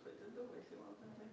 Byd yn dywyll i weld yndi.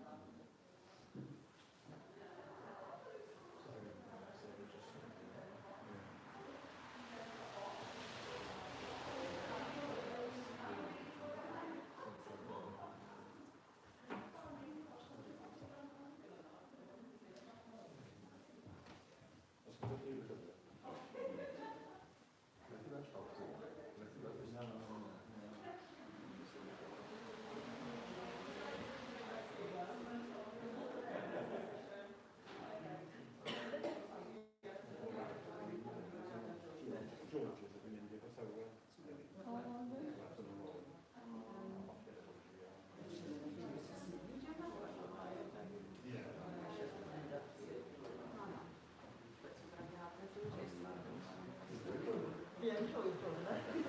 Fi yn llwyr hwnna. Fi'n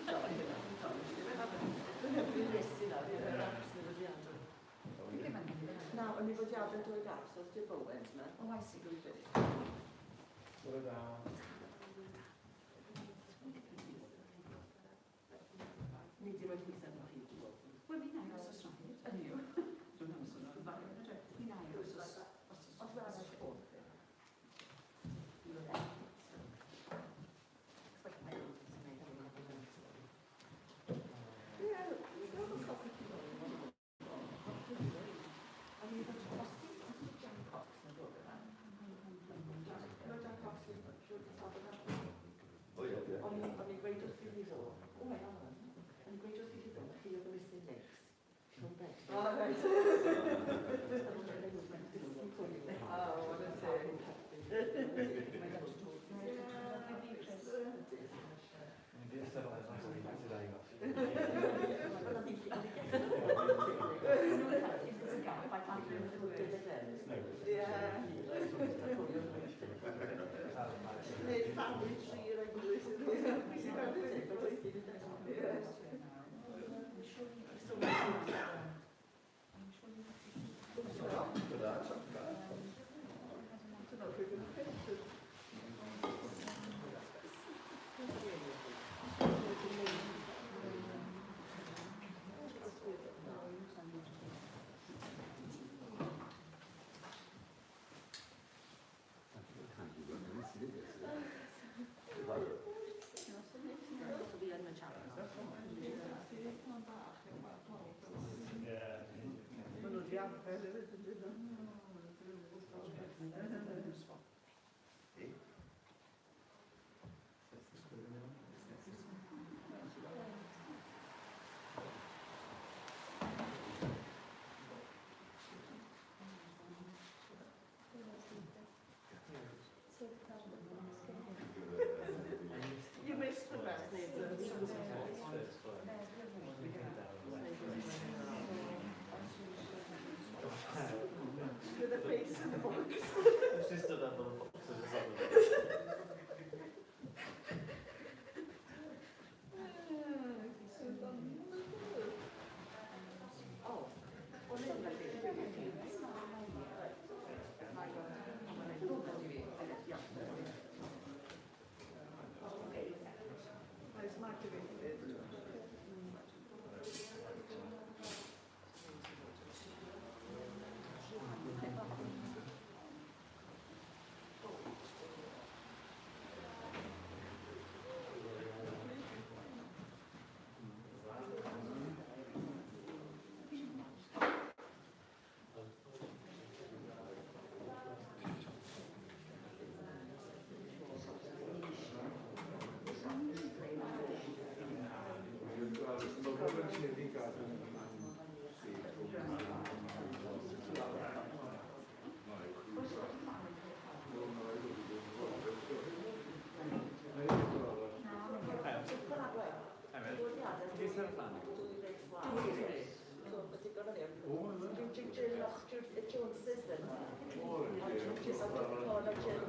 joio hynna, fi'n joio hynna. Fi'n resi na, fi'n absolutely wedi adrodd. Na, o'n i wedi adrodd dwy gaps, oedd dim Bowens na. Oh, I see. Dwy beth. Bore da. Ni di roi pwysau arno chi, dwi'n gwybod. Wel, fi'n aros os rhaid. Ydy yw. Dwi'n amser nhw'n dda. Fi'n aros os... Os mae'n arall ffôn. Ie, dwi'n gwybod coffi ti ddod. A mi oedd os ti os ti Jan Cox yn dod yna. Mae Jan Cox yn siŵr o yna. O ie, ie. O'n i'n gweud wrth i fi ddo. O, mae hwnna. O'n i'n gweud wrth i fi ddo, chi oedd y missing links. Rhwng bed. O, reit. Oh, what a thing. If there's a gap, I can't remember the word. Yeah. Neu family tree yr eglwys. So fi yn y channel. Maen nhw wedi arfer hefyd yn dyn nhw. You missed the best. With a face in the box. She's stood up on the boxes or something. Oh, o'n i'n It's activated. Joneses then. Paul a Jill.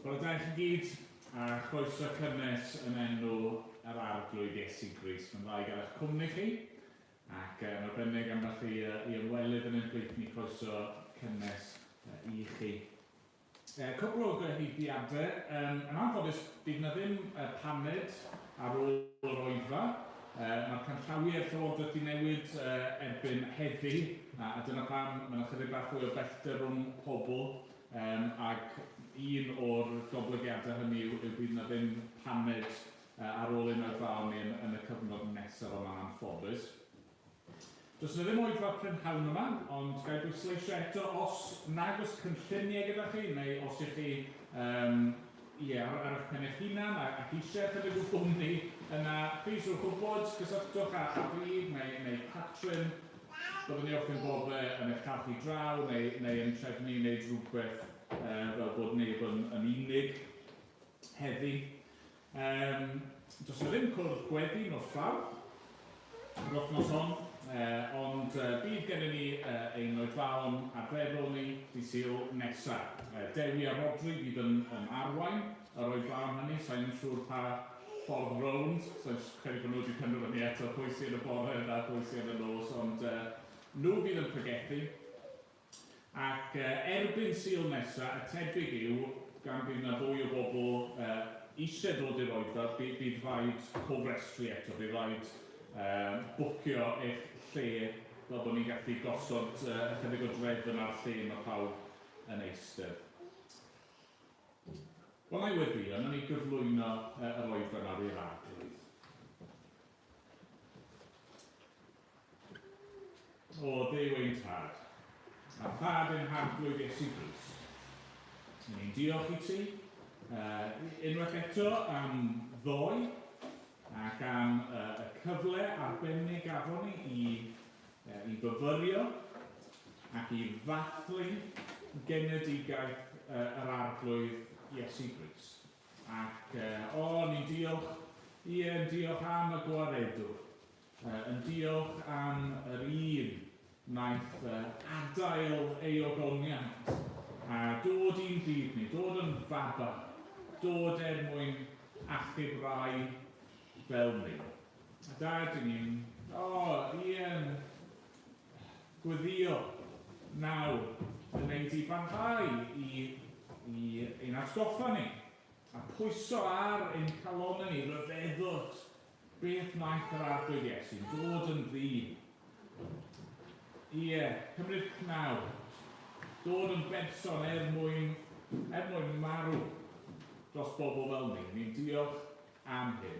Bore da i chi gyd, a chroeso cynnes yn enw yr Arglwydd Iesu Grist. Mae'n dda i gael eich cwmni chi, ac yn arbennig ambell i, i ymwelydd yn ein plith ni, croeso cynnes i chi. Cwpl o gyhoeddiadau. Yn anffodus, fydd 'na ddim paned ar ôl yr oedfa. Mae'r canllawiau'r Llywodraeth 'di newid erbyn heddi, a dyna pam mae 'na chydig bach fwy o bellter rhwng pobl, ac un o'r goblygiadau hynny yw bydd 'na ddim paned ar ôl ein oedfaon ni yn y cyfnod nesaf yma'n anffodus. Does 'na ddim oedfa prynhawn yma, ond ga i bwysleisio eto, os nag oes cynlluniau gyda chi, neu os ych chi um, ie, ar, ar eich pen eich hunan ac, ac eisiau ychydig o gwmni, yna plis rhowch wybod, cysylltwch â, â fi neu, neu Catrin, byddwn ni wrth ein boddau yn eich cael chi draw neu, neu yn trefnu i wneud rhywbeth fel bod neb yn, yn unig heddi. Yym, does 'na ddim cwrdd gweddi nos Fawrth yr wythnos hon, ond bydd gennym ni ein oedfaon arferol ni dydd Sul nesa. Dewi a Rhodri fydd yn yn arwain yr oedfaon hynny, sa i'n siŵr pa ffordd rownd, sa i'n credu bod nhw wedi penderfynu eto pwy sy yn y bore a pwy sy yn y nos, ond nhw fydd yn pregethu. Ac erbyn Sul nesa, y tebyg yw, gan bydd 'na fwy o bobl eisiau dod i'r oedfa, bydd rhaid cofrestru eto, bydd rhaid bwcio eich lle fel bod ni'n gallu gosod ychydig o drefn ar lle mae pawb yn eistedd. Wel, na i weddïo, nawn ni gyflwyno yr oedfa nawr i'r Arglwydd. O Dduw ein Tad, a Thad ein Harglwydd Iesu Grist, yn ni'n diolch i ti uh, unwaith eto am ddoe ac am uh, y cyfle arbennig gafon ni i, uh, i fyfyrio ac i ddathlu genedigaeth uh, yr Arglwydd Iesu Grist. Ac, uh, o, ni'n diolch, ie, yn diolch am y gwaredwr, Yn diolch am yr un wnaeth adael ei ogoniant a dod i'n byd ni, dod yn faban, dod er mwyn achub rai fel ni. A Dad, i ni'n, o, ie, gweddio nawr yn wneud i barhau i, i ein atgoffa ni a pwyso ar ein calonnau ni ryfeddod Beth wnaeth yr Arglwydd Iesu? Dod yn ddyn. Ie, cymryd cnawd. Dod yn berson er mwyn, er mwyn marw dros bobl fel ni. Ni'n diolch am hyn.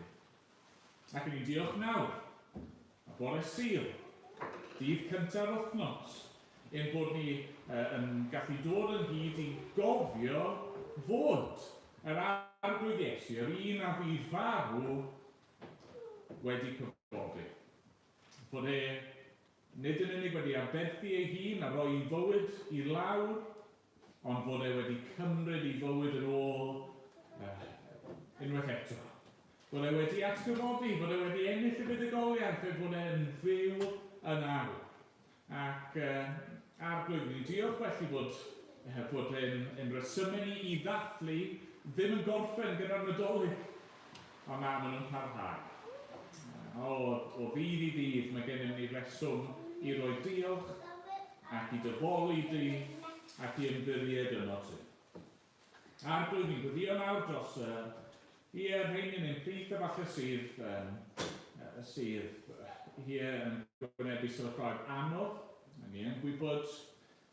Ac ni'n diolch nawr, a bore Sul, dydd cyntaf wythnos, ein bod ni yn gallu dod ynghyd i gofio fod yr Arglwydd Iesu, yr un a fu farw, wedi cyfodi. Fod e nid yn unig wedi aberthu ei hun a rhoi ei fywyd i lawr, ond fod e wedi cymryd ei fywyd yn ôl unwaith eto. Fod e wedi atgyfodi, fod e wedi ennill y fuddugoliaeth, ei fod e'n fyw yn awr. Ac Arglwydd, ni'n diolch felly fod, fod ein, ein rhesymau ni i ddathlu ddim yn gorffen gyda'r Nadolig, ond na, maen nhw'n parhau. O, o ddydd i ddydd mae gennym ni reswm i roi diolch ac i dyfoli di ac i ymddiried yno ti. Arglwydd, ni'n gweddio nawr dros y, ie, rheini yn ein plith efallai sydd, um, sydd ie, yn gwynebu sefyllfaoedd anodd. Ni yn gwybod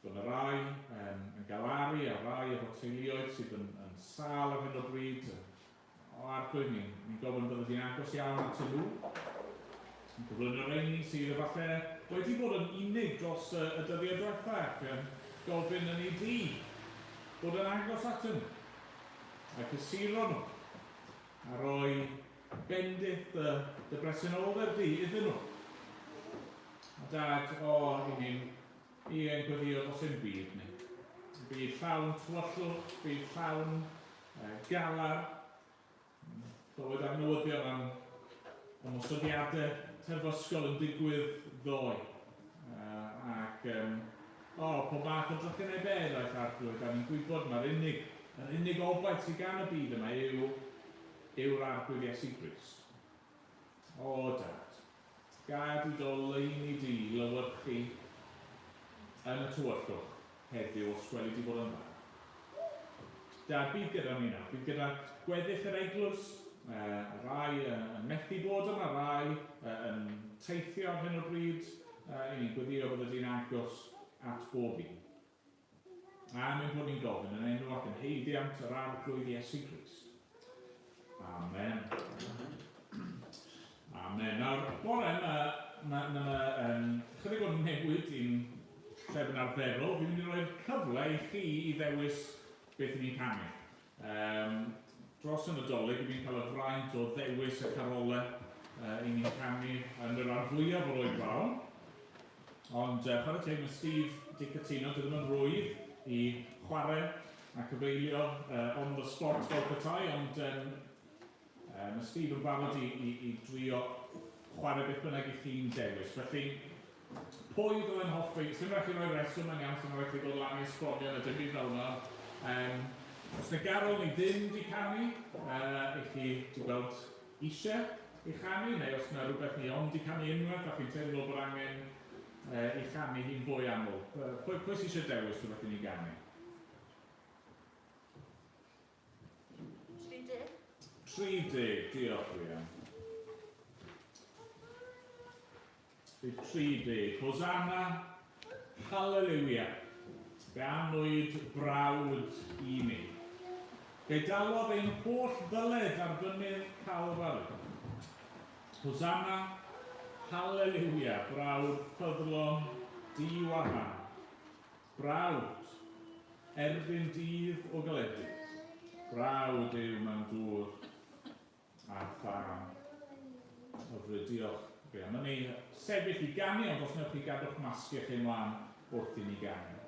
bod yna rai um, yn galaru a rai efo teuluoedd sydd yn, yn sâl ar hyn o bryd. O Arglwydd, ni'n ni gofyn bydde di'n agos iawn atyn nhw. Yn cyflwyno rheini sydd efallai wedi bod yn unig dros y, y dyddiau diwetha ac yn gofyn yn ei di bod yn agos atyn nhw a cysuro nhw a rhoi bendith dy, dy bresenoldeb di iddyn nhw. A Dad, o, i ni'n i yn gweddio dros ein byd ni. Byd llawn tywyllwch, byd llawn galar, clywed am newyddion am ymosodiadau terfysgol yn digwydd ddoe. Ac, o, pob math o drychinebau eraill, Arglwydd, a ni'n gwybod mae'r unig Yr unig obaith sydd gan y byd yma yw, yw'r Arglwydd Iesu Grist. O, Dad, gad i dy oleuni di lewyrchu yn y tywyllwch heddiw os gweli di fod yn dda. Dad, bydd gyda ni nawr. Bydd gyda gweddill yr eglwys, rai yn methu bod yma, rai yn teithio ar hyn o bryd. I ni'n gweddio bod ydy'n agos at bob un. A mein bod ni'n gofyn yn enw ac yn haeddiant yr Arglwydd Iesu Grist. Amen. Amen. Nawr, bore yma, mae ma, ma, chydig o newid i'n trefn arferol. Fi'n mynd i roi'r cyfle i chi i ddewis beth i ni'n canu. Dros y Nadolig, fi'n cael y fraint o ddewis y carolau i ni'n canu yn y rhan fwyaf o'r oedfaon. Ond chwarae teg, mae Steve 'di cytuno, dyw e ddim yn rwydd i chwarae a cyfeilio on the spot fel petai, ond mae Steve yn barod i, i, i drio chwarae beth bynnag i chi'n dewis. Felly, pwy fyddai'n hoffi, sdim rhaid chi roi reswm, mae'n iawn, sdim rhaid chi ddod lan i esbonio na dim byd fel yna. Os na garol ni ddim di canu, i chi di gweld eisiau ei chanu, neu os yna rhywbeth ni ond di canu unwaith a chi'n teimlo bod angen ei chanu hi'n fwy aml. Pwy, pwy sy'n eisiau dewis rhywbeth i ni ganu? 30. 30, diolch Rhian. 30. Hosanna, Hallelujah. Fe anwyd brawd i ni. Fe dalodd ein holl ddyled ar fynydd Calfari. Hosanna, Hallelujah, brawd ffyddlon di-wahan. Brawd, erbyn dydd o galedu. Brawd yw mewn dŵr a thân. Hyfryd, diolch. Rhian. Mae'n ni sefyll i ganu, ond os wnewch chi gadw'ch masgiau chi ymlaen wrth i ni ganu.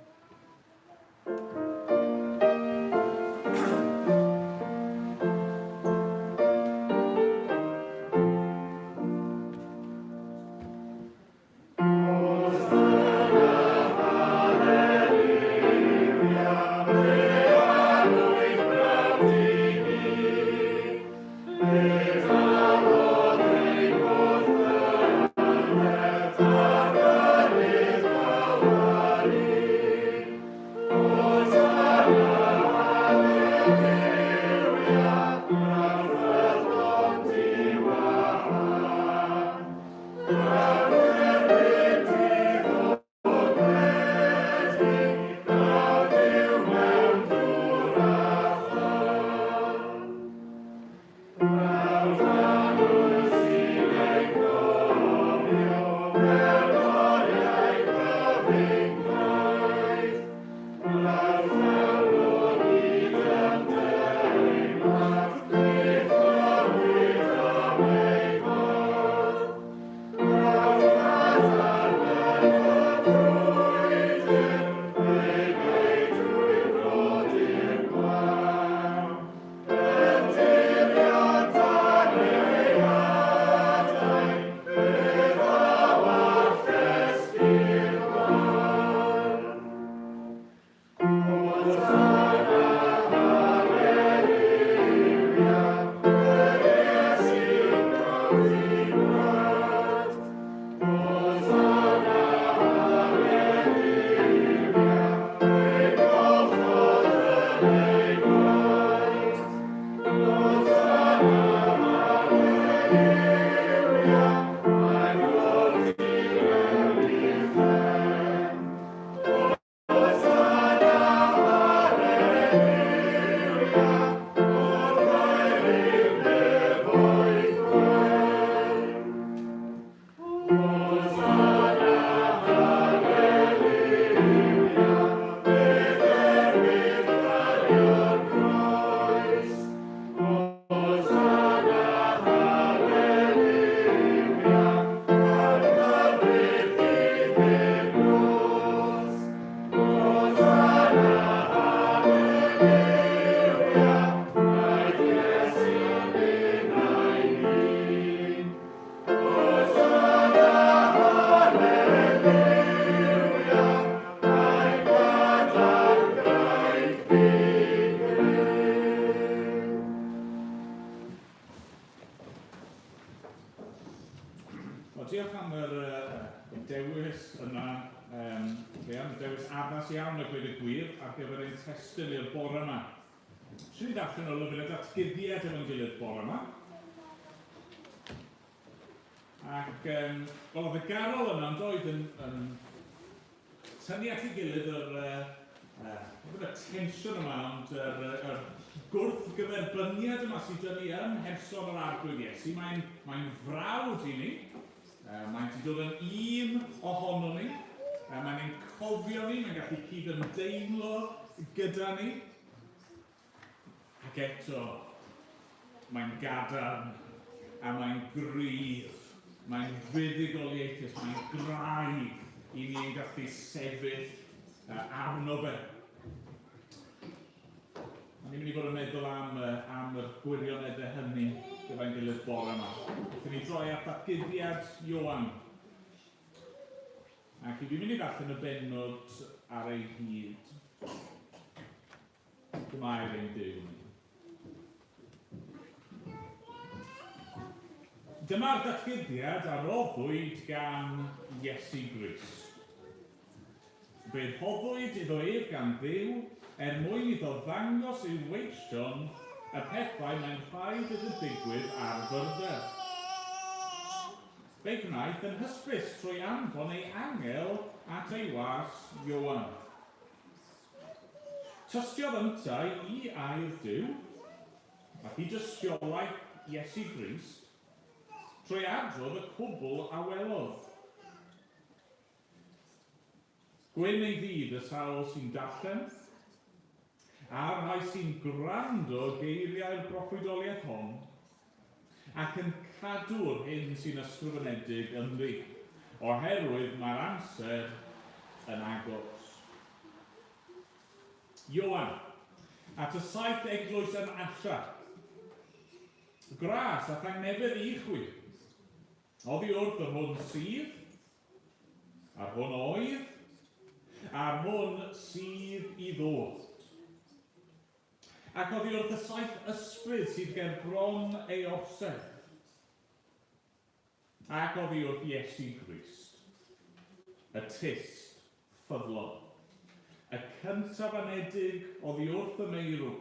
dewis yna, um, Rhian, dewis addas iawn a gweud y gwir ar gyfer ein testun i'r bore yma. Swn i ddarllen o lyfr y datguddiad efo'n gilydd bore yma. Ac um, wel, oedd y garol yna yn doedd yn, yn tynnu at ei gilydd yr, uh, uh, y tensiwn yma, ond yr, yr gwrthgyferbyniad yma sydd dyn ni ym mherson yr Arglwydd Iesu. Mae'n mae frawd i ni, uh, mae'n di dod yn un ohono ni, uh, mae'n ein cofio ni, mae'n gallu cyd-ymdeimlo gyda ni. Ac eto, mae'n gadarn a mae'n gryf, mae'n fuddugoliaethus, mae'n graig i ni yn gallu sefyll arno fe. A ni'n mynd i fod yn meddwl am, am yr gwirioneddau hynny gyda'n gilydd bore yma. Wrth i ni droi at ddatguddiad Ioan. Ac i fi'n mynd i ddarllen y bennod ar ei hyd. Dyma air ein Duw ni. Dyma'r datguddiad a roddwyd gan Iesu Grist. Fe rhoddwyd iddo ef gan Dduw er mwyn iddo ddangos i'w weision y pethau mae'n rhaid iddynt ddigwydd ar fyrder. Fe'i gwnaeth yn hysbys trwy anfon ei angel at ei was Ioan. Tystiodd yntau i air Duw, ac i dystiolaeth Iesu Grist, trwy adrodd y cwbl a welodd. Gwyn ei ddydd y sawl sy'n darllen, a'r rhai sy'n gwrando geiriau'r broffwydoliaeth hon, ac yn cadw'r hyn sy'n ysgrifenedig ynddi, oherwydd mae'r amser yn agos. Ioan, at y saith eglwys yn Asia. Gras a thangnefedd i chwi, oddi wrth yr hwn sydd, a'r hwn oedd, a'r hwn sydd i ddod. Ac oddi wrth y saith ysbryd sydd ger bron ei orsedd, ac oddi wrth Iesu Grist, y tyst ffyddlon, y cyntaf anedig oddi wrth y meirw,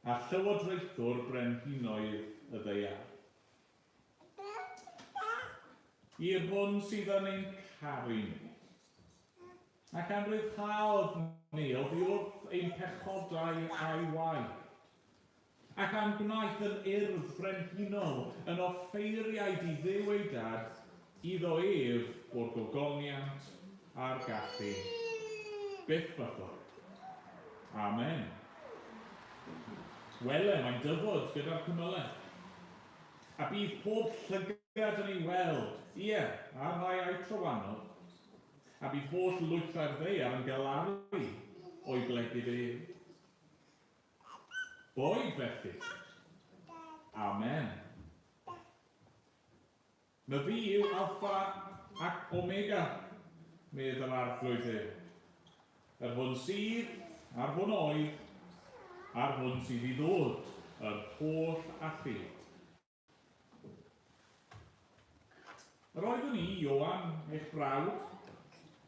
a llywodraethwr brenhinoedd y ddaear. I'r hwn sydd yn ein caru ni, Ac am ryddhaodd ni oddi wrth ein pechodau a'i waed, ac am gwnaeth yn urdd frenhinol yn offeiriaid i Dduw ei Dad, iddo ef bo'r gogoniant a'r gallu byth bythoedd. Amen. Wele, mae'n dyfod gyda'r cymylau, a bydd pob llygad yn ei weld, ie, a'r rhai a'i trywanodd, A bydd holl lwythau'r ddaear yn galaru o'i blegid ef. Boed felly. Amen. Myfi yw Alpha ac Omega, medd yr Arglwydd Dduw, yr hwn sydd, a'r hwn oedd, a'r hwn sydd i ddod, yr holl alluog. Yr oeddwn i, Ioan, eich brawd,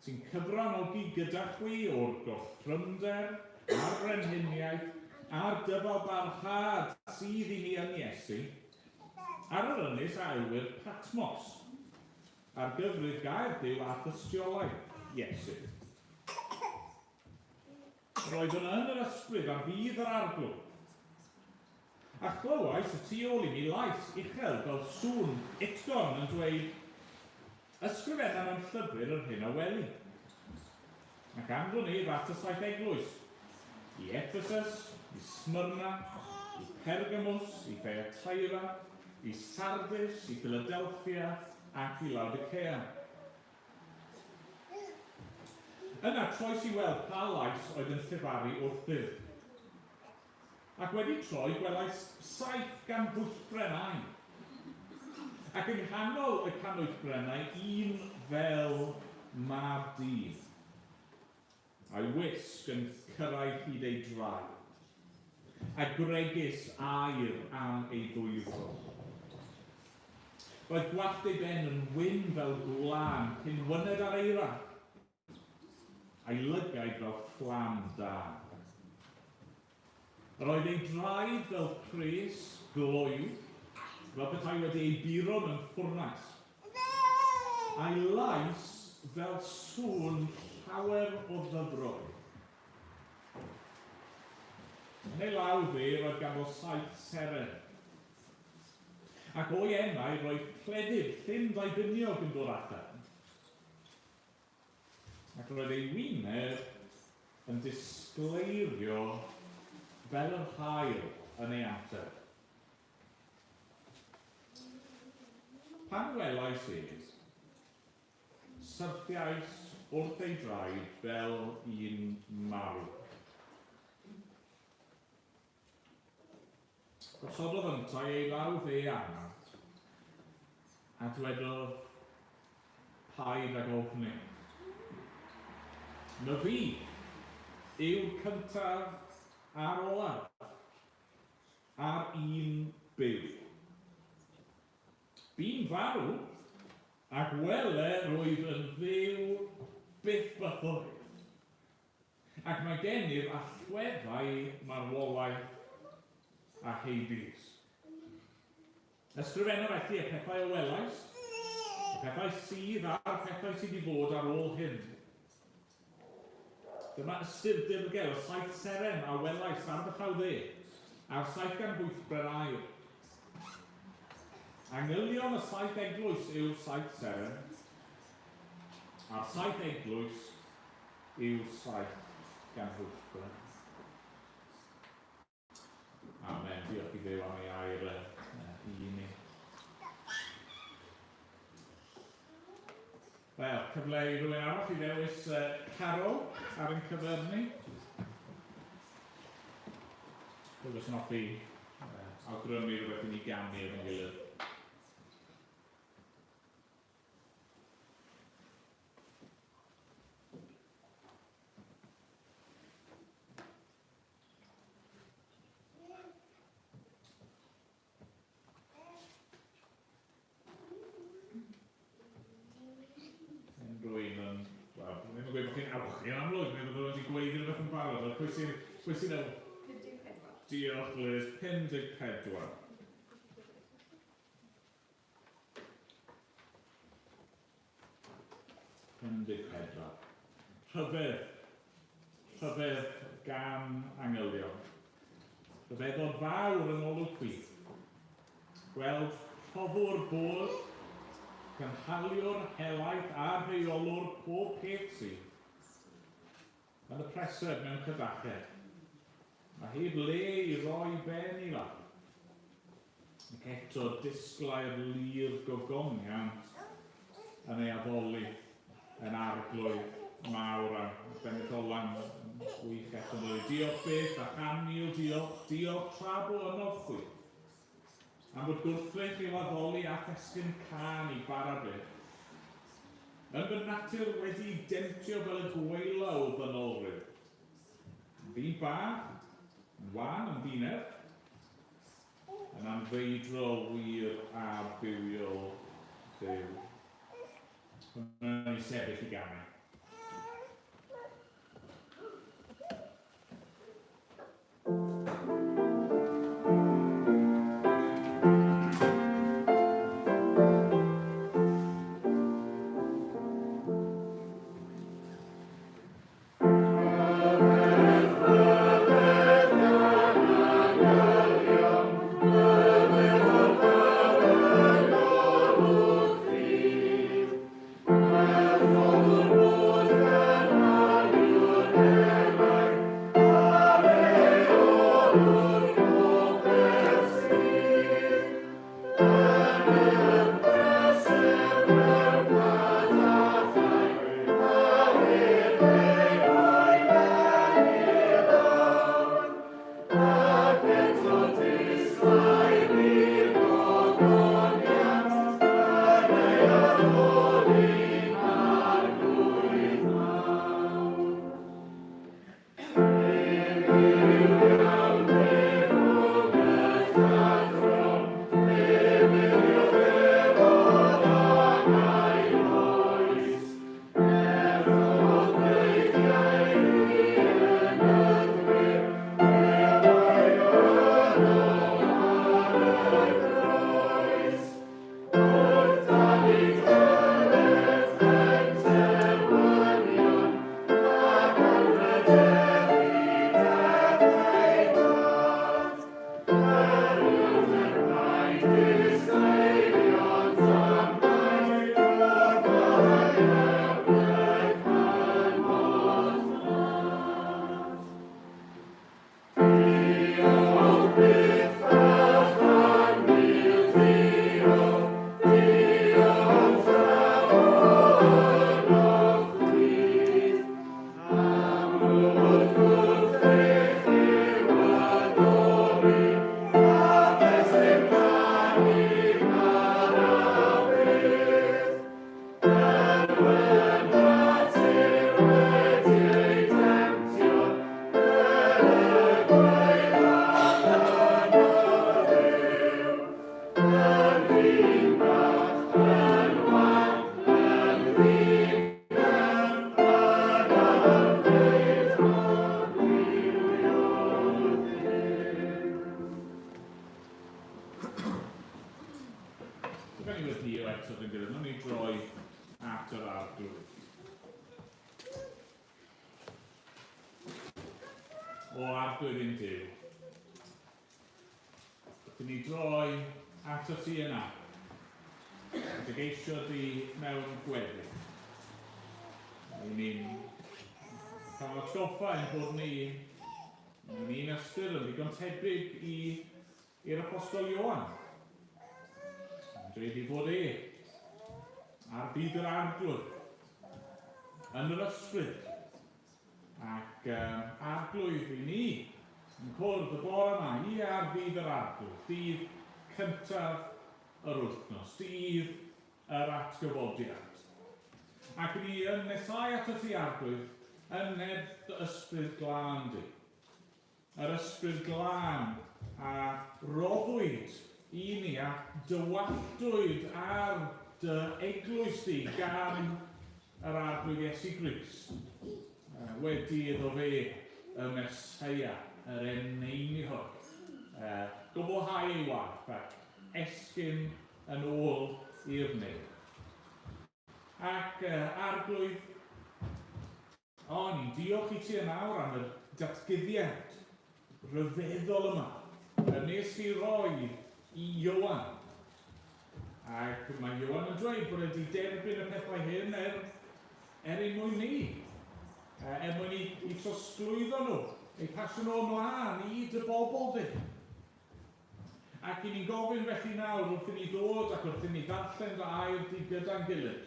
sy'n cyfranogi gyda chwi o'r gorthrymder a'r frenhiniaeth a'r dyfalbarhad sydd i ni yn Iesu, ar yr ynys a elwir Patmos, ar gyfrif gair Duw a thystiolaeth Iesu. Yr oeddwn yn yr ysbryd ar ddydd yr Arglwydd, A chlywais y tu ôl i mi lais uchel fel sŵn utgorn yn dweud, Ysgrifenna mewn llyfr yr hyn a weli. Ac anfon ef at y saith eglwys, i Ephesus, i Smyrna, i Pergamus, i Thyatira, i Sardis, i Philadelphia, ac i Laodicea. Yna troes i weld pa lais oedd yn llefaru wrthyf. Ac wedi troi, gwelais 7 ganhwyllbren aur, ac yng nghanol y canhwyllbrennau un fel mab dyn, a'i wisg yn cyrraedd hyd ei draed, a gwregys aur am ei ddwyfron. Roedd gwallt ei ben yn wyn fel gwlân cyn wyned ar eira, a'i lygaid fel fflam dân. Yr oedd ei draed fel pres gloyw, fel petai wedi ei buro mewn ffwrnais, a'i lais fel sŵn llawer o ddyfroedd. Yn ei law dde roedd ganddo saith seren, ac o'i enau roedd cleddyf llym ddaufiniog yn dod allan, ac roedd ei wyneb yn disgleirio fel yr haul yn ei amser. Pan welais ef, syrthiais wrth ei draed fel un marw. Gosododd yntau ei law dde arnaf, a dwedodd, Paid ag ofni. Na fi yw'r cyntaf a'r olaf, a'r un byw. Bu'n farw, ac wele rwyf yn fyw byth bythoedd. Ac mae gennyf allweddau marwolaeth a Hades. Ysgrifenna felly y pethau a welaist, y pethau sydd a'r pethau sydd i fod ar ôl hyn. Dyma ystyr dirgel y saith seren a welaist ar fy llaw dde, a'r saith gan bwyllbren aur. Angylion y saith eglwys yw'r saith seren, a'r saith eglwys yw'r saith ganhwyllbren. Amen. Diolch i Dduw am ei air i ni. Wel, cyfle i rywun arall i ddewis carol ar ein cyfer ni. Pwy fysa'n hoffi awgrymu rhywbeth i ni ganu efo'n gilydd? Rwy'n yn... Wel, ddim yn gweud bod chi'n awchu yn amlwg, neu byddwn wedi gweud rhywbeth yn barod. Wel, pwy sy'n... Pwy sy'n... 54. Diolch, Liz. 54. 54. Rhyfedd. Rhyfedd gan angylion. Rhyfeddod fawr yn olwg chwith. Gweld rhoddwr bod, cynhaliwr helaeth a rheolwr pob peth sydd. Yn y preseb mewn cadachedd. Mae heb le i roi ben i lawr. Ac eto disglair lir gogoniant yn ei addoli yn arglwydd mawr a bennill olan yn wych eto yn dod. Diolch byth a 100,000 diolch, diolch tra bo ynof chwi. Am fod gwrthrych i'w addoli a thestun cân i bara byth. Yn fy natur wedi'i demtio fel y gwaelaw ddynolryw. Yn ddyn bach, yn wan, yn ddinerth, yn anfeidrol wir a bywiol Dduw. Hwna ni sefyll i ganu. Arglwydd. O Arglwydd ein Duw, wrth i ni droi ato ti yna, a dy geisio di mewn gweddi. I ni'n cael atgoffa ein bod ni mewn un ystyr yn ddigon tebyg i i'r Apostol Ioan. Yn dweud ei fod e ar ddydd yr Arglwydd, yn yr ysbryd, ac Arglwydd i ni yn cwrdd y bore yma, i ar ddydd yr Arglwydd, dydd cyntaf yr wythnos, dydd yr atgyfodiad. Ac ni yn nesau ato ti, Arglwydd, yn nerth dy ysbryd glân di. Yr Ysbryd Glân a roddwyd i ni a dywalltwyd ar dy eglwys di gan yr Arglwydd Iesu Grist, wedi iddo fe, y Meseia, yr eneiniwr, gwblhau ei waith ac esgyn yn ôl i'r nef. Ac Arglwydd, O, ni'n diolch i ti yn awr am y datguddiad rhyfeddol yma y nes di roi i Ioan. Ac mae Ioan yn dweud bod wedi derbyn y pethau hyn er, er ein mwyn ni, er mwyn i, i trosglwyddo nhw, eu pasio nhw ymlaen i dy bobl di. Ac i ni'n gofyn felly nawr wrth i ni ddod ac wrth i ni ddarllen dy air di gyda'n gilydd,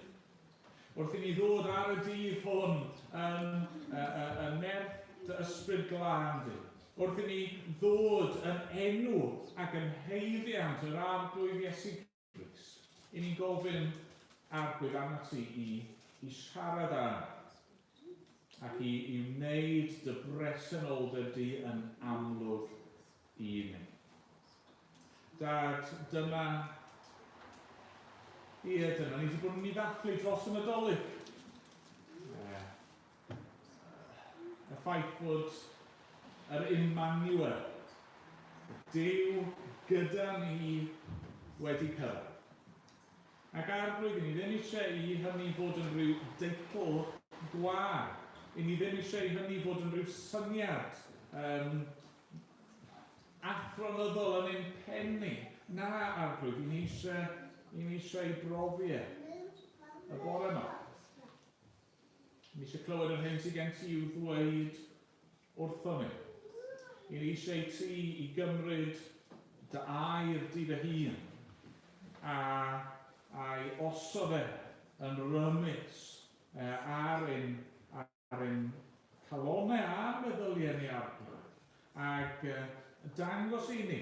Wrth i ni ddod ar y dydd hwn yn, yn nerth dy ysbryd glân di, wrth i ni ddod yn enw ac yn haeddiant yr Arglwydd Iesu Grist, i ni'n gofyn Arglwydd arnat ti i, i siarad â ni ac i, i wneud dy bresenoldeb di yn amlwg i ni. Dad, dyma... Ie, dyna ni wedi bod yn ei ddathlu dros y Nadolig. Y ffaith bod yr Emmanuel, Duw gyda ni wedi cyrraedd. Ac Arglwydd, i ni ddim eisiau i hynny fod yn rhyw deitl gwag. I ni ddim eisiau i hynny fod yn rhyw syniad um, athronyddol yn ein pen ni. Na, Arglwydd, i ni eisiau, i ni eisiau ei brofi e y bore yma. Ni eisiau clywed yr hyn sydd gen ti i'w ddweud wrtho ni. I ni eisiau ti i gymryd dy air di dy hun a a'i osod e yn rymus ar ein, ar ein calonnau a'n meddyliau ni Arglwydd, ac dangos i ni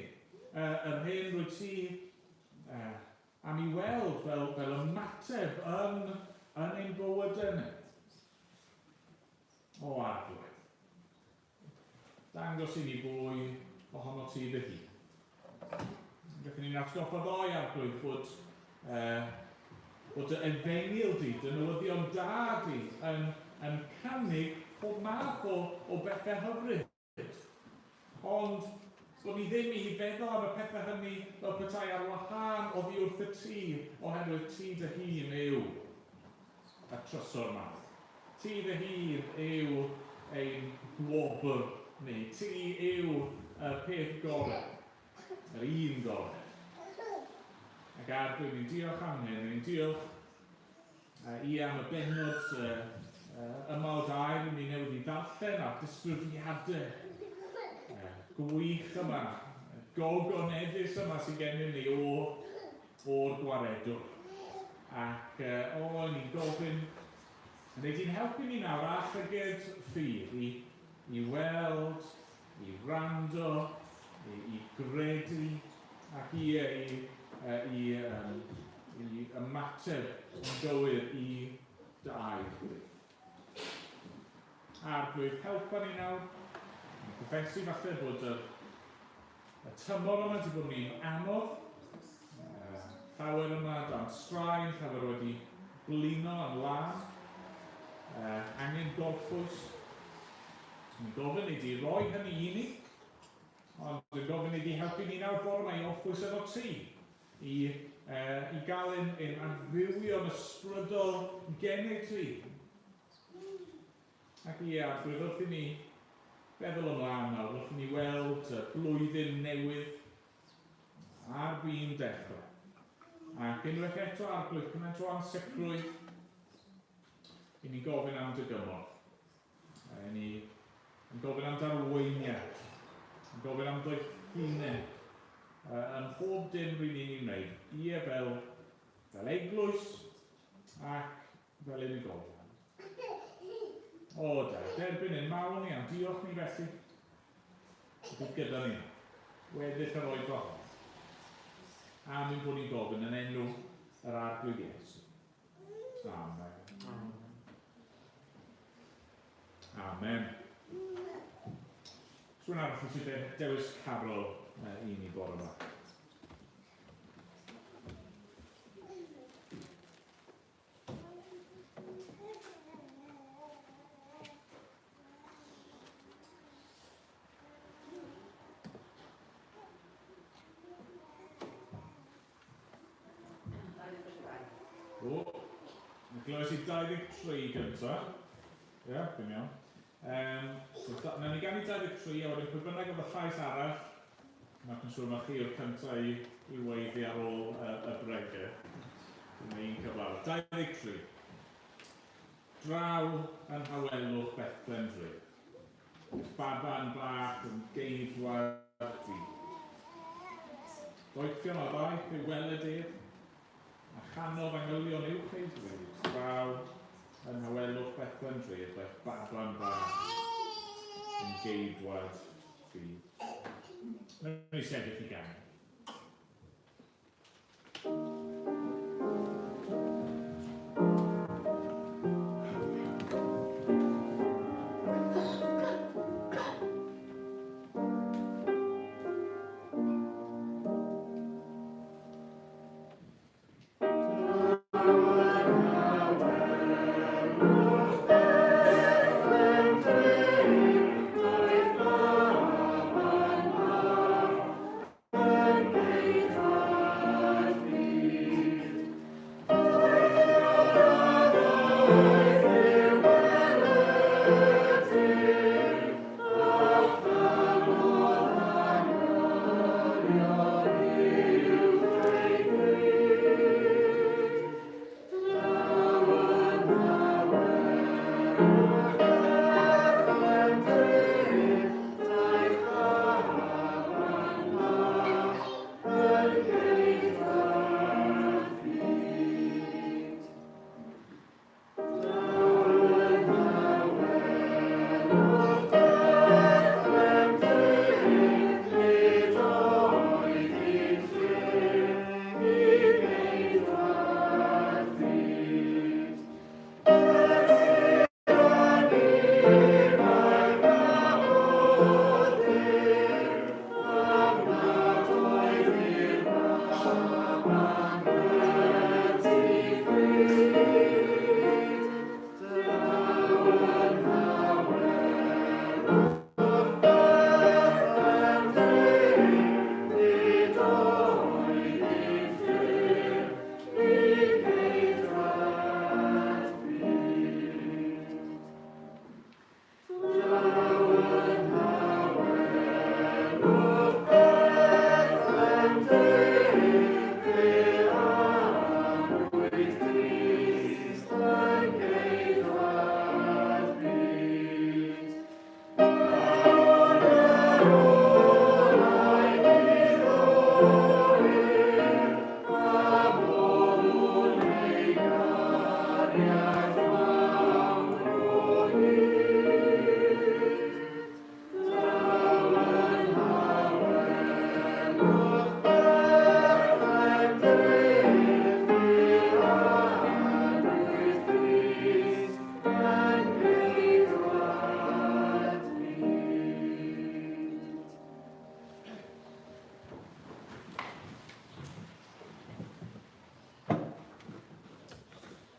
yr hyn rwyt ti am i weld fel, fel ymateb yn, yn ein bywydau ni. O Arglwydd, dangos i ni fwy ohono ti dy hun. Gallwn ni'n atgoffa ddoe, Arglwydd, bod, bod dy efengyl di, dy newyddion da di, yn, yn cynnig pob math o, o bethau hyfryd. Ond bod ni ddim i feddwl am y pethau hynny fel petai ar wahân oddi wrth y ti, oherwydd ti dy hun yw y trysor mawr. Ti dy hun yw ein gwobr ni. Ti yw y peth gorau, yr un gorau. Ac Arglwydd, ni'n diolch am hyn, ni'n diolch i am y bennod yma o dair i ni newydd i ddarllen a'r disgrifiadau gwych yma, gogoneddus yma sydd gennym ni o, o'r gwaredwr. Ac o, ni'n gofyn, neu di'n helpu ni nawr â llyged ffydd i, i weld, i wrando, i, i gredu, ac i, i, i, um, i ymateb yn gywir i dy air di. Arglwydd, helpa ni nawr. Ni'n cyffesu falle bod y, y tymor yma wedi bod yn un anodd. Llawer yma dan straen, llawer wedi blino yn lân. Angen gorffwys. Ni'n gofyn i di roi hynny i ni. Ond dwi'n gofyn i di helpu ni nawr bore yma i orffwys efo ti, i i gael ein, ein adfywio'n ysbrydol gennyt ti. Ac ie, Arglwydd, wrth i ni feddwl ymlaen nawr, wrth i ni weld y blwyddyn newydd ar fin dechrau. Ac unwaith eto, Arglwydd, cymaint o ansicrwydd, i ni gofyn am dy gymorth. I ni yn gofyn am darweiniad, yn gofyn am ddoethineb yn mhob dim ry'n ni'n ei wneud, ie fel, fel eglwys ac fel unigolion. O, da, derbyn ein mawl ni am diolch ni felly. Bydd gyda ni weddill yr oedfa hon. Am ein bod ni'n gofyn yn enw yr Arglwydd Iesu. Amen. Amen. Rwy'n arall eisiau dewis carol i ni bore yma. O, mi glywes i 23 gynta. Ie, yeah, fi'n iawn. Um, so, da, nawn ni ganu 23, a wedyn pwy bynnag oedd y llais arall, mae'n yn siŵr mae chi yw'r cyntaf i, i weiddi ar ôl y bregeth. Dyna un cyfle arall. 23. Draw yn nhawelwch Bethlehem dre. Baban bach yn geidwad du. Doethion a ddaeth i'w weled ef, a chanodd angylion uwch ei bryd, draw yn nhawelwch Bethlehem dre, daeth baban bach yn geidwad du. Wnawn ni sefyll i ganu.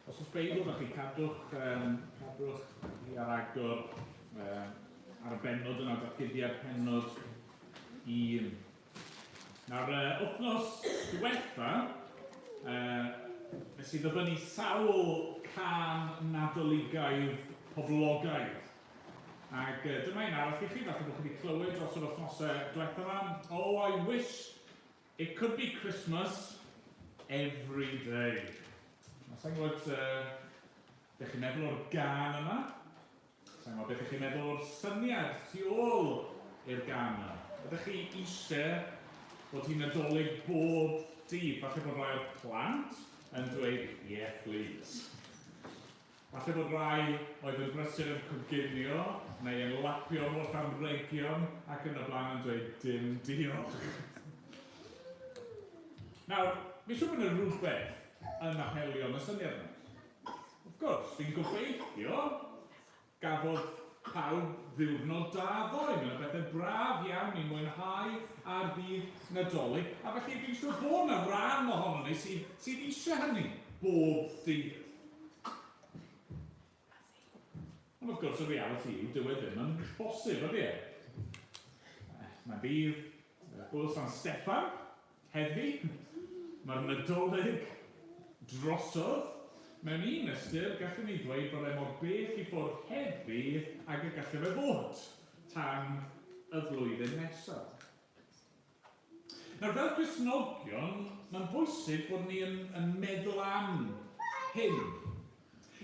Os oes Beibl da chi, cadwch, um, cadwch i ar agor um, ar y bennod yna, datguddiad pennod 1. Nawr, wythnos diwetha, Nes i ddyfynnu sawl cân Nadoligaidd poblogaidd. Ac dyma un arall i chi, falle bod chi wedi clywed dros yr wythnosau diwethaf yma. Oh, I wish it could be Christmas every day. Na, sa'n gwybod beth chi'n meddwl o'r gân yma. Sa'n gwybod beth ych chi'n meddwl o'r syniad tu ôl i'r gân yma. Ydych chi eisiau bod hi'n Nadolig bob dydd? Falle bod rhai o'r plant yn dweud, yeah please. Falle bod rhai oedd yn brysur yn coginio neu yn lapio holl anrhegion ac yn y blaen yn dweud dim diolch. Nawr, fi'n siŵr bod yna rhywbeth yn apelio yn y syniad yma. Wrth gwrs, fi'n gobeithio gafodd pawb ddiwrnod da ddoe. Mae yna bethau braf iawn i mwynhau ar ddydd Nadolig, a felly fi'n siŵr bod yna ran ohonon ni sydd, sydd eisiau hynny bob dydd. Ond wrth gwrs, y realiti yw, dyw e ddim yn bosib, ydy e? Mae'n ddydd Gŵyl San Steffan, Heddi, mae'r Nadolig drosodd. Mewn un ystyr, gallwn ni ddweud bod e mor bell i ffwrdd heddi ag y gallai fe fod tan y flwyddyn nesaf. Nawr, fel Cristnogion, mae'n bwysig bod ni yn, yn meddwl am hyn.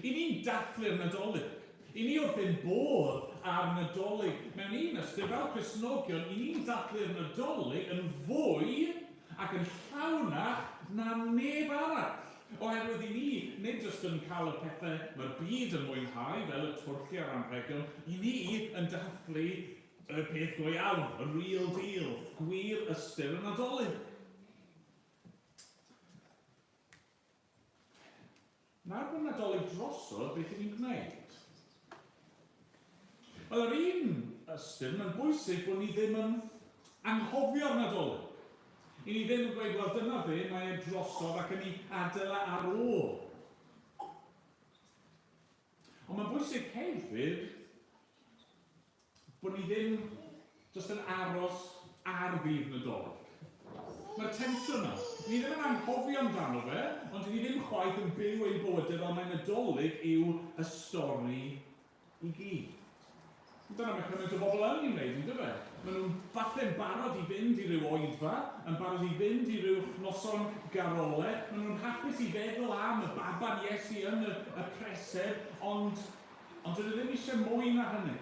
I ni'n dathlu'r Nadolig. I ni wrth ein bodd â'r Nadolig. Mewn un ystyr, fel Cristnogion, i ni'n dathlu'r Nadolig yn fwy ac yn llawnach na neb arall. Oherwydd i ni, nid jyst yn cael y pethau mae'r byd yn mwynhau, fel y twrci a'r anrhegion, i ni yn dathlu y peth go iawn, y real deal, gwir ystyr y Nadolig. Nawr bod Nadolig drosodd, beth 'y ni'n gwneud? Wel, ar un ystyr, mae'n bwysig bod ni ddim yn anghofio'r Nadolig. I ni ddim yn gweud, wel, dyna fe, mae e drosodd ac yn ei adael e ar ôl. Ond mae'n bwysig hefyd bod ni ddim jyst yn aros ar ddydd Nadolig. Mae'r tensiwn 'na. Ni ddim yn anghofio amdano fe, ond 'dyn ni ddim chwaith yn byw ein bywydau fel mai Nadolig yw y stori i gyd. Dyna mae cymaint o bobl yn ei wneud, yn dyfe? Maen nhw'n falle'n barod i fynd i ryw oedfa, yn barod i fynd i ryw noson garole, maen nhw'n hapus i feddwl am y baban Iesu yn y, y preseb, ond Ond dydw i ddim eisiau mwy na hynny.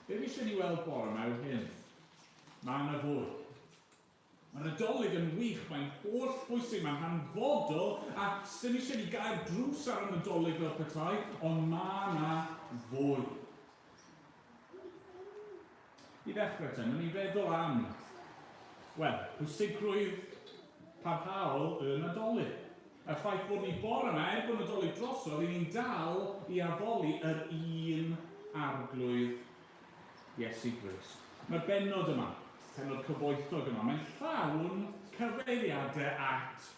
Be fi eisiau ni weld bore yma yw hyn. Mae yna fwy. Mae'r Nadolig yn wych, mae'n holl bwysig, mae'n hanfodol, a sdim eisiau ni gau'r drws ar y Nadolig fel petai, ond mae yna fwy. I ddechrau te, mae'n i feddwl am, wel, pwysigrwydd parhaol y Nadolig. Y ffaith bod ni bore yma, er bod Nadolig drosodd, i ni'n dal i addoli yr un Arglwydd Iesu Grist. Mae'r bennod yma, pennod cyfoethog yma, mae'n llawn cyfeiriadau at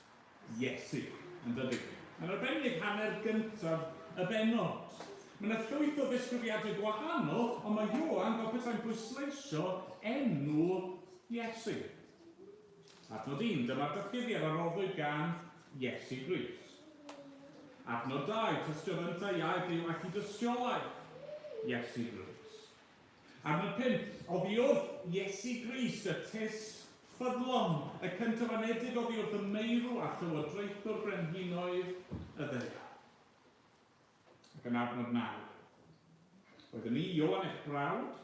Iesu, yn dydi? Yn arbennig hanner gyntaf y bennod. Mae yna llwyth o ddisgrifiadau gwahanol, ond mae Ioan fel petai'n pwysleisio enw Iesu. Adnod 1, dyma'r datguddiad a roddwyd gan Iesu Grist. Adnod 2, tystiodd yntau i air Duw ac i dystiolaeth Iesu Grist. Adnod 5, Oddi wrth Iesu Grist, y tyst ffyddlon, y cyntaf-anedig oddi wrth y meirw a llywodraethwr brenhinoedd y ddaear. Ac yn adnod 9, Oeddwn i, Ioan eich brawd,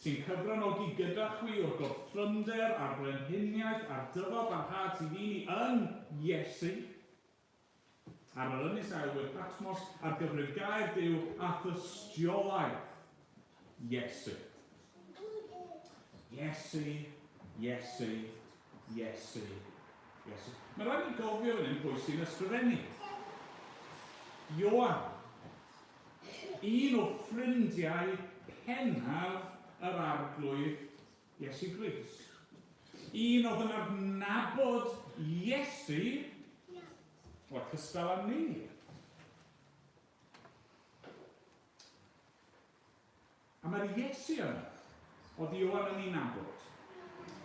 sy'n cyfranogi gyda chwi o'r gorthrymder a'r frenhiniaeth a'r dyfal barhad sydd i ni yn Iesu, Ar yr ynys a elwir Patmos, ar gyfrif gair Duw a thystiolaeth Iesu. Iesu, Iesu, Iesu, Iesu. Mae rhaid ni gofio fan hyn pwy sy'n ysgrifennu. Ioan. Un o ffrindiau pennaf yr Arglwydd Iesu Grist. Un oedd yn adnabod Iesu, wel, cystal â ni. A mae'r Iesu yma, oedd Ioan yn ei nabod.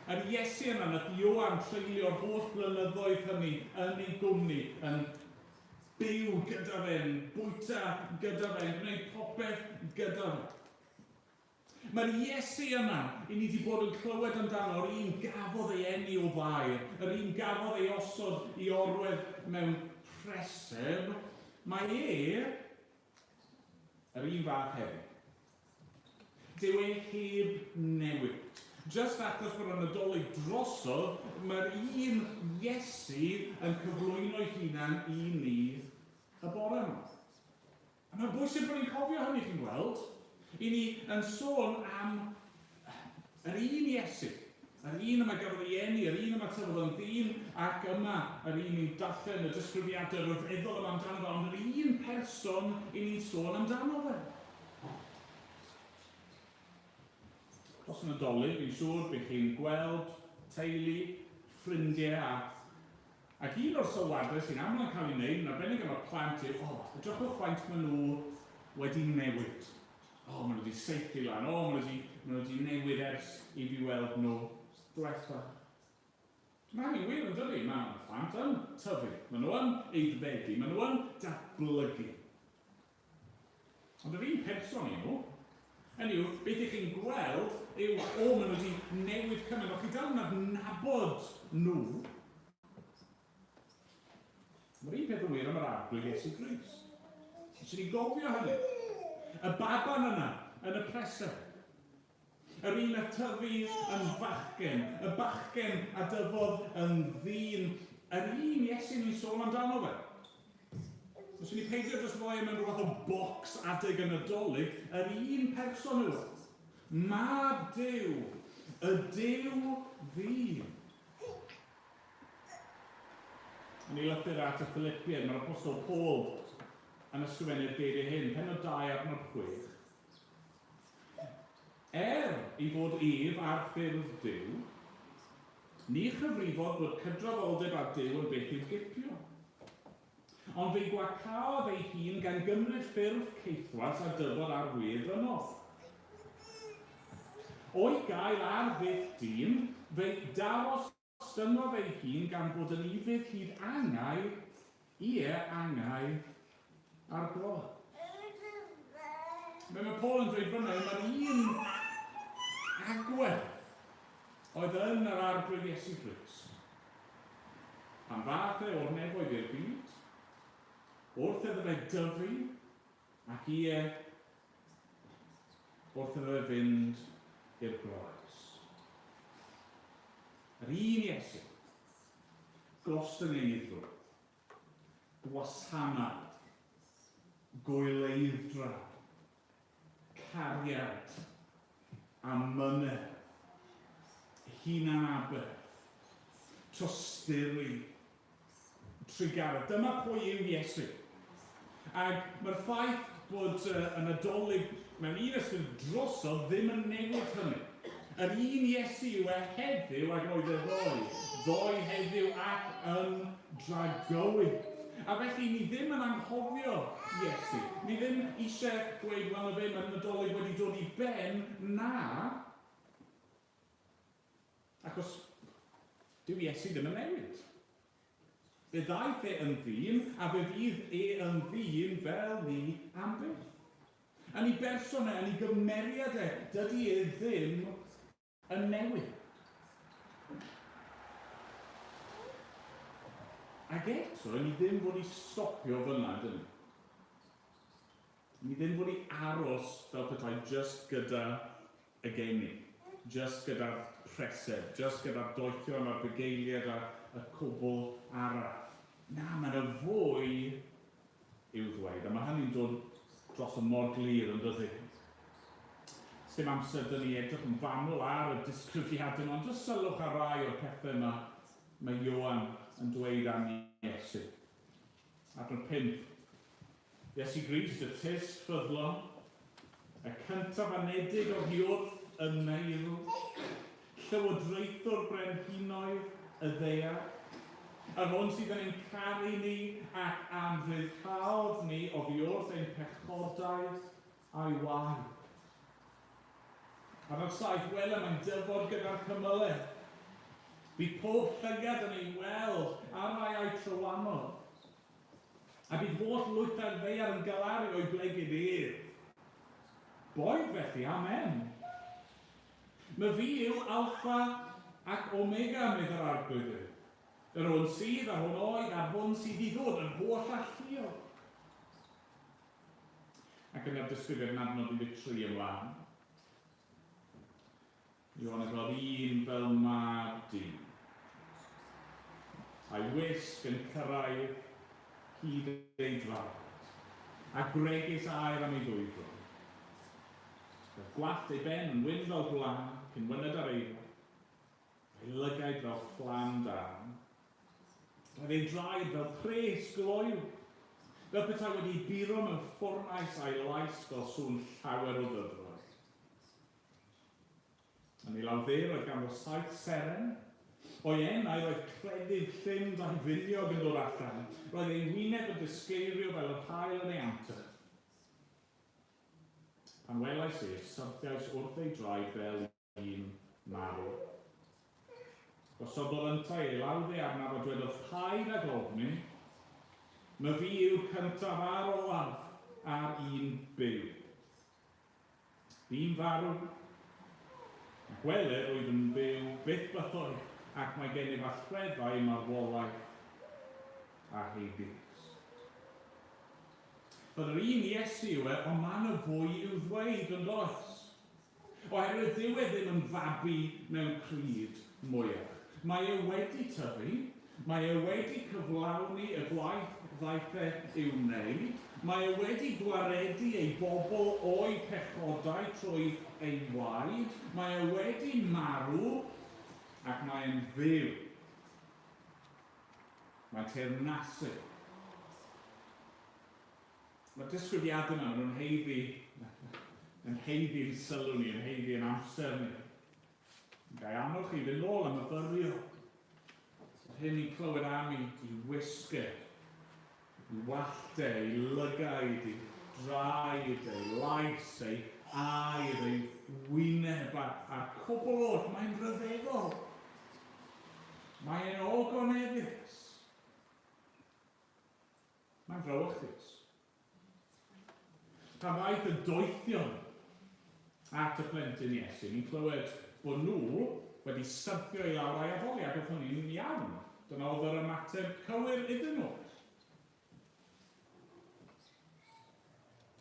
Yr Iesu yna nath Ioan treulio'r holl blynyddoedd hynny yn ei gwmni, yn byw gyda fe, yn bwyta gyda fe, yn gwneud popeth gyda fe. Mae'r Iesu yma, i ni wedi bod yn clywed amdano, yr un gafodd ei eni o Fair, yr un gafodd ei osod i orwedd mewn preseb, mae e yr un fath heddiw. Dyw e heb newid. Just achos bod y Nadolig drosodd, mae'r un Iesu yn cyflwyno'i hunan i ni y bore yma. A mae'n bwysig bod ni'n cofio hynny, chi'n gweld. I ni yn sôn am yr un Iesu, yr un yma gafodd ei eni, yr un yma tyfodd yn ddyn, ac yma yr un ni'n darllen y disgrifiadau rhyfeddol yma amdano fe, ond yr un person i ni'n sôn amdano fe. Dros y Nadolig, fi'n siŵr, bych chi'n gweld teulu, ffrindiau a Ac un o'r sylwadau sy'n aml yn cael ei wneud, yn arbennig am y plant, yw, o, edrychwch faint maen nhw wedi newid. O, maen nhw wedi saethu lan, o, maen nhw wedi, maen nhw wedi newid ers i fi weld nhw diwetha. Mae hynny'n wir yn dydy, mae plant yn tyfu, maen nhw yn aeddfedu, maen nhw yn datblygu. Ond yr un person i nhw. Hynny yw, beth ych chi'n gweld yw, o, maen nhw wedi newid cymaint, ond chi dal yn adnabod nhw. Mae'r un peth yn wir am yr Arglwydd Iesu Grist. Eisiau ni gofio hynny. Y baban yna, yn y preseb. Yr un a tyfu yn fachgen, y bachgen a dyfodd yn ddyn, yr un Iesu ni'n sôn amdano fe. Os ni peidio dros roi e mewn rhywbeth o bocs adeg y Nadolig, yr un person yw e. Mab Duw, y Duw ddyn. Yn ei lythyr at y Philipiaid, mae'r Apostol Paul yn ysgrifennu'r geiriau hyn, pennod 2 adnod 6. Er ei fod ef ar ffurf Duw, ni chyfrifodd bod cydraddoldeb â Duw yn beth i'w gipio. Ond fe'i gwacaodd ei hun gan gymryd ffurf caethwas a dyfod ar wedd ddynol. O'i gael ar ddull dyn, fe'i darostyngodd ei hun gan fod yn ufudd hyd angau, ie, angau a'r groen. Be mae Paul yn dweud fyna yw mae'r un agwedd oedd yn yr Arglwydd Iesu Grist. Pan ddaeth e o'r nefoedd i'r byd, wrth iddo fe dyfu, ac ie, wrth iddo fe fynd i'r groes. Yr un Iesu, gostyngeiddrwydd, gwasanaeth, goeleidd-dra, cariad, amynedd, hunan-aberth, tosturi, trugaredd. Dyma pwy yw Iesu. Ac mae'r ffaith bod y Nadolig mewn un ystyr drosodd ddim yn newid hynny. Yr un Iesu yw e heddiw ag oedd e ddoe, ddoe heddiw ac yn dragywydd. A felly ni ddim yn anghofio Iesu. Ni ddim eisiau dweud, wel na fe, mae'r Nadolig wedi dod i ben. Na. Achos dyw Iesu ddim yn newid. Fe ddaeth e yn ddyn, a fe fydd e yn ddyn fel ni am byth. Yn ei berson e, yn ei gymeriad e, dydy e ddim yn newid. Ac eto, ni ddim fod i stopio fyna, dyn ni. Ni ddim fod i aros fel petai just gyda y geni, just gyda'r preseb, just gyda'r doethion a'r bugeiliaid a y cwbl arall. Na, mae yna fwy i'w ddweud, a mae hynny'n dod dros y mor glir yn dydi? Sdim amser dyn ni edrych yn fanwl ar y disgrifiadau yma, ond jyst sylwch ar rai o'r pethau yma mae Ioan yn dweud am Iesu. Adnod 5. Iesu Grist, y tyst ffyddlon, y cyntaf anedig oddi wrth y meirw, llywodraethwr brenhinoedd y ddaear, yr hwn sydd yn ein caru ni ac a'n rhyddhaodd ni oddi wrth ein pechodau a'i waed. Adnod 7, Wele, mae'n dyfod gyda'r cymylau. Bydd pob llygad yn ei weld a'r rhai a'i trywanodd. A bydd holl lwythau'r ddaear yn galaru o'i blegid ef. Boed felly, amen. Myfi yw Alpha ac Omega, medd yr Arglwydd Dduw. Yr hwn sydd, a'r hwn oedd, a'r hwn sydd i ddod, yr holl alluog. Ac yna'r disgrifiad yn adnod 13 ymlaen. Ioan yn gweld un fel mab dyn. A'i wisg yn cyrraedd hyd ei draed, a gwregys aer am ei ddwyfron. Roedd gwallt ei ben yn wyn fel gwlân, cyn wynned ar eira, a'i lygaid fel fflam dân. Roedd ei draed fel pres gloyw, fel petai wedi buro mewn ffwrnais a'i lais fel sŵn llawer o ddyfroedd. Yn ei law dde roedd ganddo saith seren. O'i enau roedd cleddyf llym daufiniog yn dod allan. Roedd ei wyneb yn disgleirio fel yr haul yn ei anterth. Pan welais ef, syrthiais wrth ei draed fel un marw. Gosododd yntau ei law dde arnaf a dwedodd, Paid ag ofni, myfi yw'r cyntaf a'r olaf a'r un byw. Bu'n farw, ac wele, rwyf yn byw byth bythoedd, ac mae gennyf allweddau marwolaeth a Hades. Fel yr un Iesu yw e, ond mae yna fwy i'w ddweud, yn does? Oherwydd dyw e ddim yn fabi mewn cryd mwyach. Mae e wedi tyfu, Mae e wedi cyflawni y gwaith ddaeth e i'w wneud. Mae e wedi gwaredu ei bobl o'u pechodau trwy ei waed. Mae e wedi marw ac mae e'n fyw. Mae'n teyrnasu. Mae'r disgrifiadau yma, maen nhw'n haeddu, yn haeddu'n sylw ni, yn haeddu'n amser ni. Ga i annog chi i fynd nôl a myfyrio ar hyn ni'n clywed am i, i wisg e, i wallt e, i lygaid, i draed, ei lais, ei air, ei wyneb, a, a'r cwbl oll, mae'n rhyfeddol. Mae'n ogoneddus. Mae'n frawychus. Pan ddaeth y doethion at y plentyn Iesu, ni'n clywed bod nhw wedi syrthio i lawr a'i addoli, ac oedd hynny'n iawn. Dyna oedd yr ymateb cywir iddyn nhw.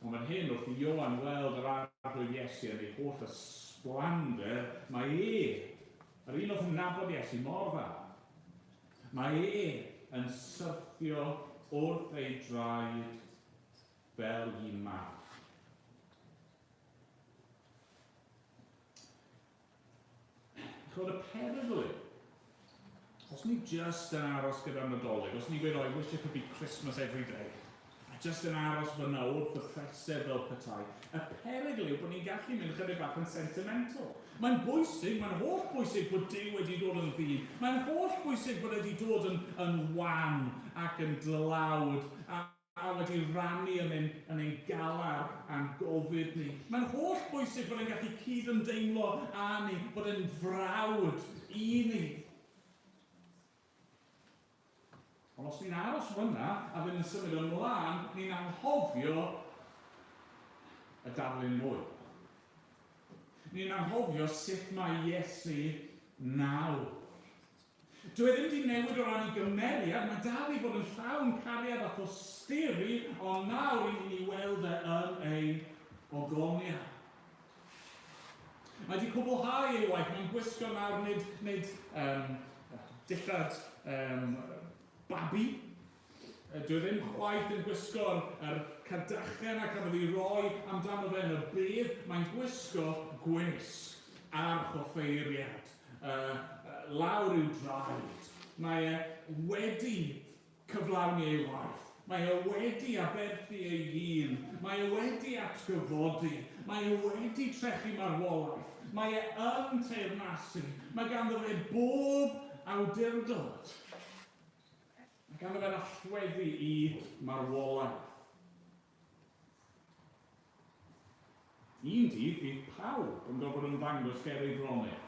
Ond fan hyn, wrth i Ioan weld yr Arglwydd Iesu yn ei holl ysblander, mae e, yr un oedd yn nabod Iesu mor dda, mae e yn syrthio wrth ei draed fel un mab. Chymod, y perygl yw, os ni just yn aros gyda'r Nadolig, os ni'n gweud, oh, I wish it could be Christmas every day, a just yn aros fyna wrth y preseb fel petai, y perygl yw bod ni'n gallu mynd chydig bach yn sentimental. Mae'n bwysig, mae'n holl bwysig bod Duw wedi dod yn ddyn. Mae'n holl bwysig bod e wedi dod yn, yn wan ac yn dlawd a, a wedi rannu yn ein, yn ein galar a'n gofid ni. Mae'n holl bwysig bod e'n gallu cyd-ymdeimlo â ni, bod e'n frawd i ni. Ond os ni'n aros fyna a ddim yn symud ymlaen, ni'n anghofio y darlun mwy. Ni'n anghofio sut mae Iesu nawr. Dyw e ddim wedi newid o ran ei gymeriad, mae dal i fod yn llawn cariad a thosturi, ond nawr i ni'n ei weld e yn ei ogoniad. Mae wedi cwblhau ei waith, mae'n gwisgo nawr nid, nid um, dillad um, babi. Dyw e ddim chwaith yn gwisgo'r er cadachen a cafodd ei roi amdano fe yn y bedd. Mae'n gwisgo gwisg a'r choffeiriad lawr i'w draed. Mae e wedi cyflawni ei waith. Mae e wedi aberthu ei hun. Mae e wedi atgyfodi. Mae e wedi trechu marwolaeth. Mae e yn teyrnasu. Mae ganddo fe bob awdurdod. Mae ganddo fe'r allweddi i marwolaeth. Un dydd bydd pawb yn gorfod ymddangos ger ei fron ef.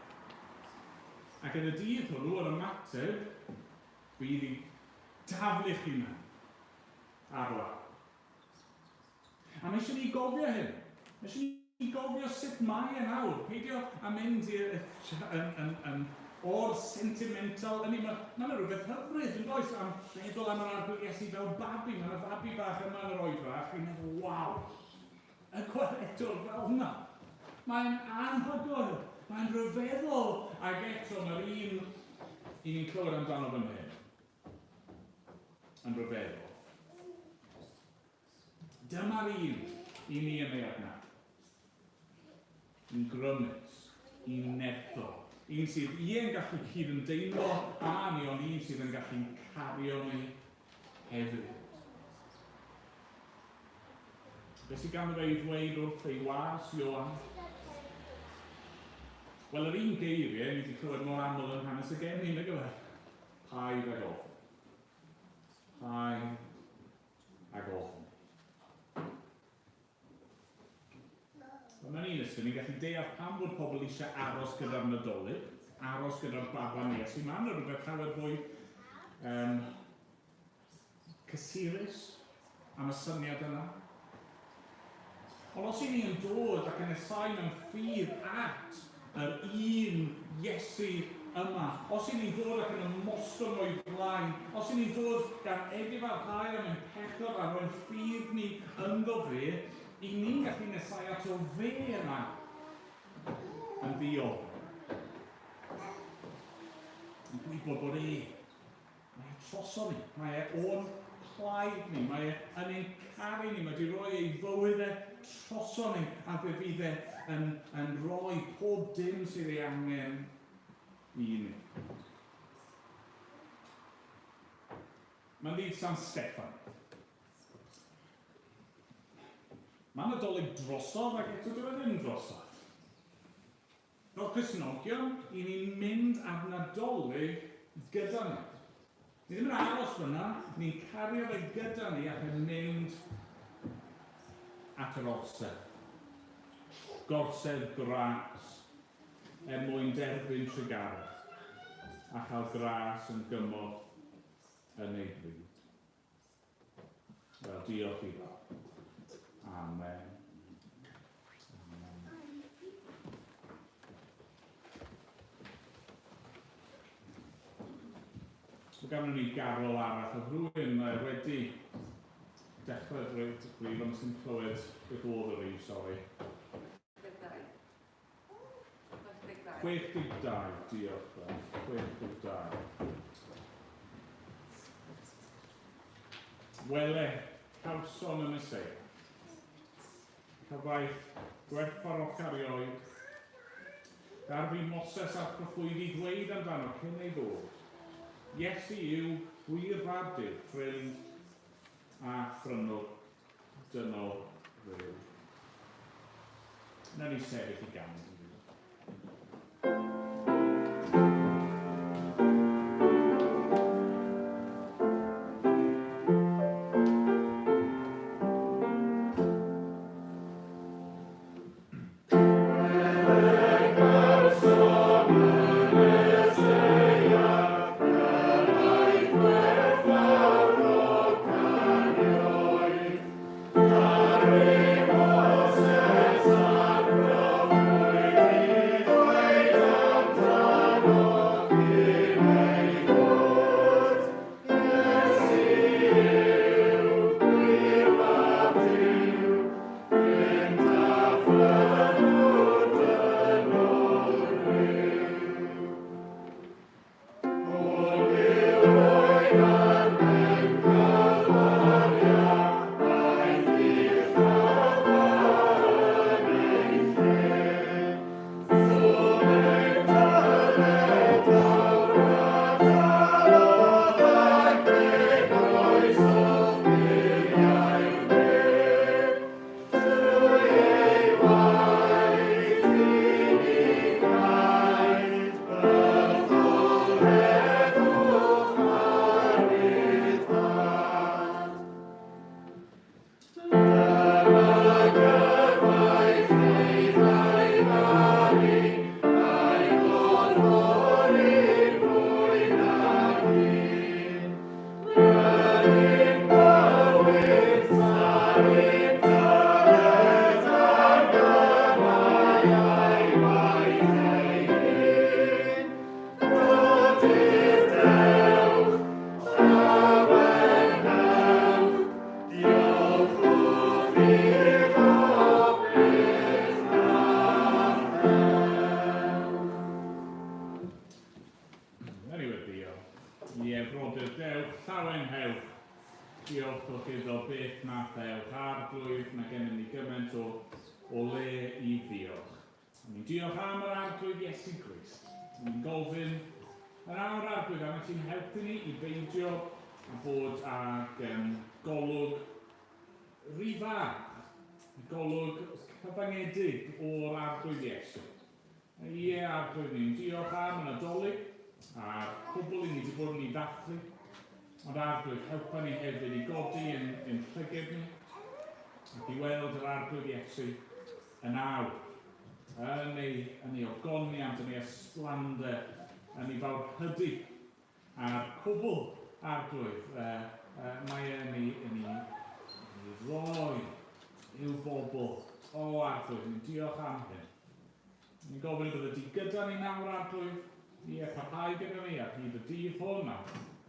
Ac yn y dydd hwnnw, yr ymateb bydd i daflu'ch hunan ar lawr. A mae eisiau ni gofio hyn. Mae eisiau ni gofio sut mae e nawr. Peidio â mynd i'r yn, yn, yn o'r sentimental. Ynni, mae ma yna rhywbeth hyfryd, yn does, am feddwl am yr Arglwydd Iesu fel babi. Mae yna fabi bach yma yn yr oed fach. Fi'n meddwl, waw, y gwaredwr fel yna. Mae'n anhygoel, mae'n rhyfeddol. Ac eto, mae'r un i ni'n clywed amdano fan hyn yn rhyfeddol. Dyma'r un i ni yn ei adnabod. Un grymus, un nerthol, un sydd ie'n gallu cyd-ymdeimlo â ni, ond un sydd yn gallu'n cario ni hefyd. Beth sydd ganddo fe i ddweud wrth ei was, Ioan? Wel, yr un geiriau ni wedi clywed mor aml yn hanes y geni, nag yw e? Paid ag ofn. Paid ag ofn. Wel, mewn un ystyr, ni'n gallu deall pam bod pobl eisiau aros gyda'r Nadolig, aros gyda'r baban Iesu. Mae yna rhywbeth llawer fwy cysurus am y syniad yna. Ond os y'n ni yn dod ac yn nesau mewn ffydd at yr un Iesu yma, os y'n ni'n dod ac yn ymostwng o'i flaen, os y'n ni'n dod gan edifarhau am ein pechod a rhoi'n ffydd ni ynddo fe, y'n ni'n gallu nesau ato fe yna yn ddiofn. Yn gwybod bod e Mae e troson ni. Mae e o'n plaid ni. Mae e yn ein caru ni. Mae wedi rhoi ei fywyd e troson ni. A fe fydd e yn, yn rhoi pob dim sydd ei angen i ni. Mae'n ddydd San Steffan. Mae Nadolig drosodd ac eto dyw e ddim drosodd. Fel Cristnogion, i ni'n mynd â'r Nadolig gyda ni. Ni ddim yn aros fyna, ni'n cario fe gyda ni ac yn mynd at yr orsedd. Gorsedd gras, er mwyn derbyn trugaredd a chael gras yn gymorth yn ei bryd. Wel, diolch i bawb. Amen. Amen. Mae ganddo ni garol arall o rhywun wedi dechrau dweud rif, ond sy'n clywed beth oedd y rif, sori. 62. 62, diolch Ben. 62. Wele, cawsom y Meseia. Cyfaill gwerthfawroca erioed. Darfu Moses a'r proffwydi ddweud amdano cyn ei ddod. Iesu yw gwir fab Duw, ffrind a phrynwr dynol ryw. Nawn ni sefyll i ganu. Iddo beth na thewch. Yn ei weddio. Ie, brodyr, dewch, llawenhewch. Diolchwch iddo beth na thewch. Arglwydd, mae gennym ni gymaint o le i ddiolch. Ni'n diolch am yr Arglwydd Iesu Grist. Ni'n gofyn yn awr, Arglwydd, am i ti'n helpu ni i beidio â bod ag golwg rhy fach, golwg cyfyngedig o'r Arglwydd Iesu. Ie, Arglwydd, ni'n diolch am y Nadolig a'r cwbl i ni wedi bod yn ei ddathlu. Ond Arglwydd, helpa ni hefyd i godi ein llyged ni ac i weld yr Arglwydd Iesu yn awr, yn ei ogoniant, yn ei ysblander, yn ei fawrhydi. A'r cwbl, Arglwydd, mae e'n ei roi i'w bobl. O, Arglwydd, ni'n diolch am hyn. Ni'n gofyn y bydde di gyda ni nawr, Arglwydd, i parhau gyda ni ar hyd y dydd hwn a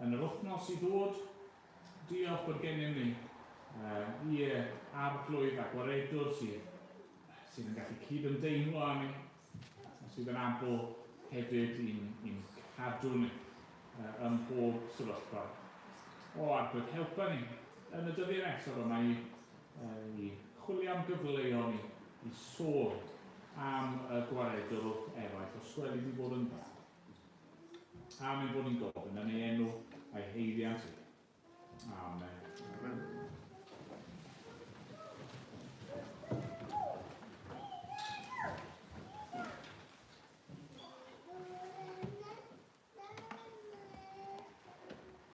yn yr wythnos i ddod. Diolch bod gennym ni ie, Arglwydd a Gwaredwr sydd yn gallu cyd-ymdeimlo â ni, a sydd yn abl hefyd i'n cadw ni ym mhob sefyllfa. O, Arglwydd, helpa ni yn y dyddiau nesaf yma i chwilio am gyfleon i sôn am y gwaredwr wrth eraill, os gweli di fod yn dda. Am ein bod ni'n gofyn yn ei enw a'i haeddiant. Amen.